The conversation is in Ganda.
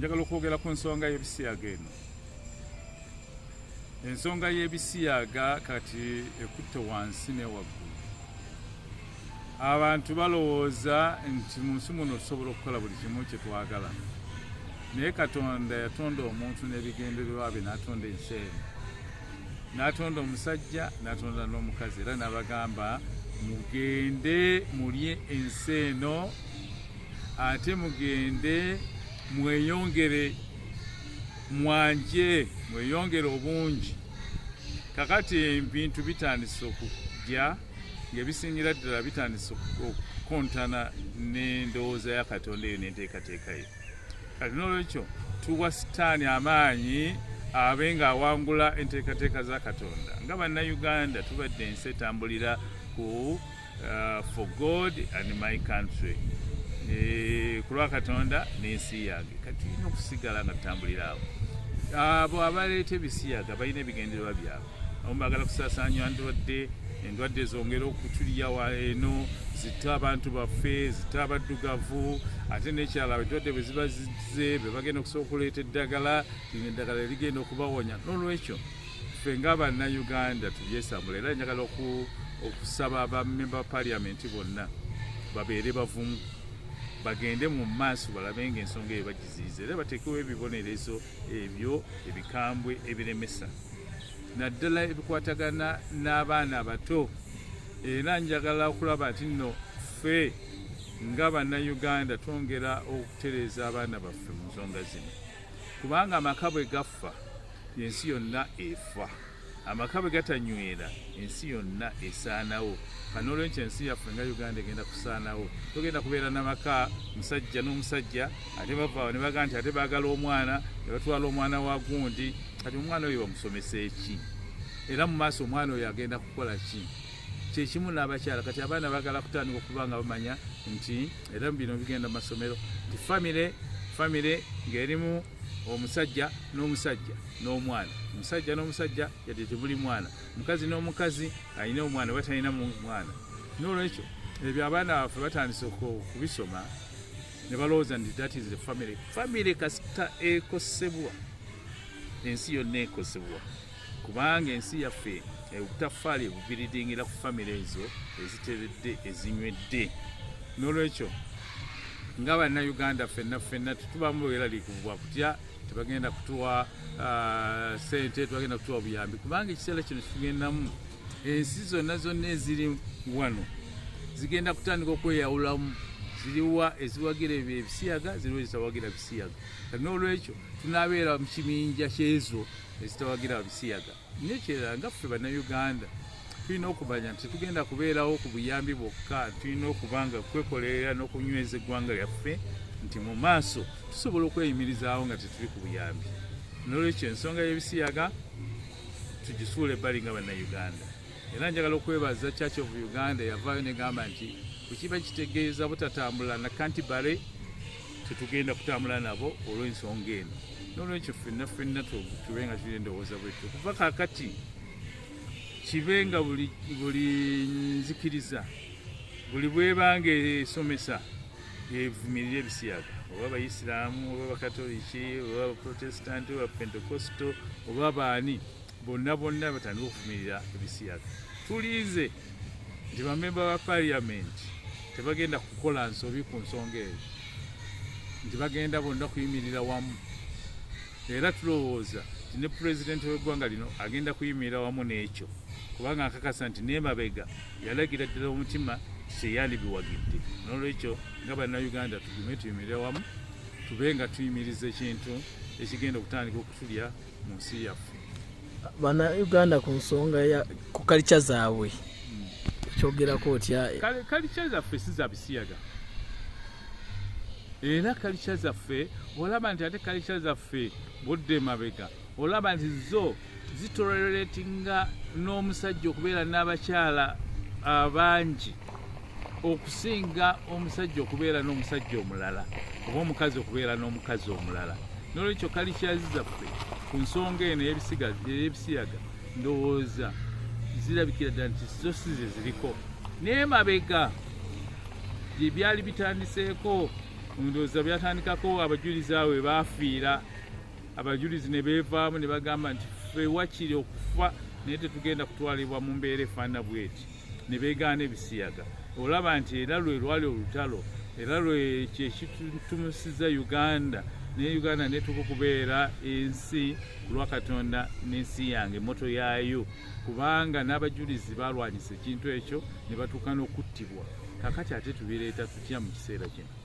Njagala okwogera ku nsonga y'ebisiyaga eno. Ensonga y'ebisiyaga kati ekutte wansi ne waggulu. Abantu balowooza nti mu nsi muno tusobola okukola buli kimu kye twagala, naye Katonda yatonda omuntu n'ebigendererwa bye, n'atonda ensi eno, n'atonda omusajja, n'atonda n'omukazi, era n'abagamba, "Mugende mulye ensi eno, ate mugende mweyongere, mwanje mweyongere obungi." Kakati ebintu bitandise okujja ng'ebisingira ddala bitandise okukontana n'endowooza ya Katonda eyo n'enteekateeka ye. Kati n'olwekyo tuwa Sitaani amaanyi abe ng'awangula enteekateeka za Katonda. Nga Bannayuganda tubadde ensi etambulira ku "for God and my country", ku lwa Katonda n'ensi yange. Kati tulina okusigala nga tutambulira awo. Abo abaleeta ebisiyaga balina ebigendererwa byabwe. Abamu baagala kusaasaanya ndwadde, endwadde zongere okutulya eno, zitte abantu baffe, zitte abaddugavu. Ate n'ekirala, endwadde bwe ziba zizze, be bagenda okusobola okuleeta eddagala lino, eddagala erigenda okubawonya. N'olwekyo ffe nga Bannayuganda tubyesambula. Era njagala okusaba bamemba ba Parliament bonna babeere bavumu, bagende mu maaso, balabe nga ensonga eyo bagiziyiza, era bateekewo ebibonerezo ebyo ebikambwe ebiremesa, naddala ebikwatagana n'abaana abato. Era njagala okulaba nti nno ffe nga Bannayuganda twongera okutereeza abaana baffe mu nsonga zino, kubanga amaka bwe gafa, ensi yonna efa. Amaka bwe gatanywera, ensi yonna esaanawo. Kanolwekyo ensi yaffe nga Uganda egenda kusaanawo. Togenda kubeera namaka musajja n'omusajja, ate bavaawo ne bagaa nti ate baagala omwana, ne batwala omwana wa gundi. Kati omwana oyo bamusomesa eki? Era mu maaso omwana oyo agenda kukola ki? Kyekimu n'abakyala. Kati abaana baagala kutandika okuba nga bamanya nti, era bino bigenda mu masomero, nti famire ng'erimu omusajja n'omusajja n'omwana, omusajja n'omusajja yadde temuli mwana, mukazi n'omukazi alina omwana oba talina mwana. N'olwekyo ebyo abaana baffe batandise okubisoma ne balowooza nti that is the family. Family kasita ekosebwa, ensi yonna ekosebwa, kubanga ensi yaffe obutafaali ebubiridingira ku famire ezo eziteredde, ezinywedde. N'olwekyo nga Bannayuganda ffenna ffenna tetubamu bweraliikivu bwa kutya tebagenda kutuwa sente, tebagenda kutuwa buyambi, kubanga ekiseera kino kitugendamu, ensi zonna zonna eziri wano zigenda kutandika okweyawulamu. Ziriwa eziwagira ebyo ebisiyaga, ziriwa ezitawagira bisiyaga. Kati n'olwekyo tunaabeera mu kibinja kyezo ezitawagira bisiyaga. Naye ekirala, nga ffe Bannayuganda tulina okumanya nti tetugenda kubeerawo ku buyambi bwokka. Tulina okuba nga kwekolerera n'okunyweza eggwanga lyaffe, nti mu maaso tusobola okweyimirizaawo nga tetuli ku buyambi. N'olwekyo ensonga y'ebisiyaga tugisuula ebbali nga Bannayuganda. Era njagala okwebaza Church of Uganda yavaayo negamba nti bwekiba kitegeeza butatambula na kantibale, tetugenda kutambula nabo olw'ensonga eno. N'olwekyo ffenna ffenna tube nga tulina endowooza bwetyo. Kuva kaakati kibe nga buli nzikiriza, buli bwebanga esomesa, evumirira ebisiyaga, oba Bayisiraamu, oba Bakatoliki, oba Baprotestanti, oba Pentekosto, oba baani, bonna bonna batandika okuvumirira ebisiyaga. Tulinze nti bamemba ba Parliament tebagenda kukola nsobi ku nsonga eyo, nti bagenda bonna kuyimirira wamu. Era tulowooza nti ne pulezidenti w'eggwanga lino agenda kuyimirira wamu n'ekyo, kubanga nkakasa nti n'emabega yalagira ddala omutima teyandibiwagidde. N'olwekyo nga Bannayuganda tugume, tuyimirire wamu, tube nga tuyimiriza ekintu ekigenda okutandika okutulya mu nsi yaffe. Bannayuganda ku nsonga ya ku culture zaabwe kyogerako otya? Culture zaffe si za bisiyaga. Era culture zaffe, olaba nti ate culture zaffe budde emabega, olaba nti zo zitoleratinga n'omusajja okubeera n'abakyala abangi okusinga omusajja okubeera n'omusajja omulala oba omukazi okubeera n'omukazi omulala. N'olwekyo cultures zaffe ku nsonga eno ey'ebisiyaga ndowooza zirabikira ddala nti zo si ze ziriko. Naye mabega gye byali bitandiseeko Ndowooza byatandikako abajulizi abo we baafiira, abajulizi ne beevaamu ne bagamba nti ffe wakiri okufa naye tetugenda kutwalibwa mu mbeera efaanana bweti, ne beegaana ebisiyaga. Olaba nti era lwe lwali olutalo, era lwe kyekitumusiza Uganda, naye Uganda netuuka okubeera ensi ku lwa Katonda n'ensi yange moto yaayo, kubanga n'abajulizi balwanyisa ekintu ekyo ne batuuka n'okuttibwa. Kakati ate tubireeta tutya mu kiseera kino?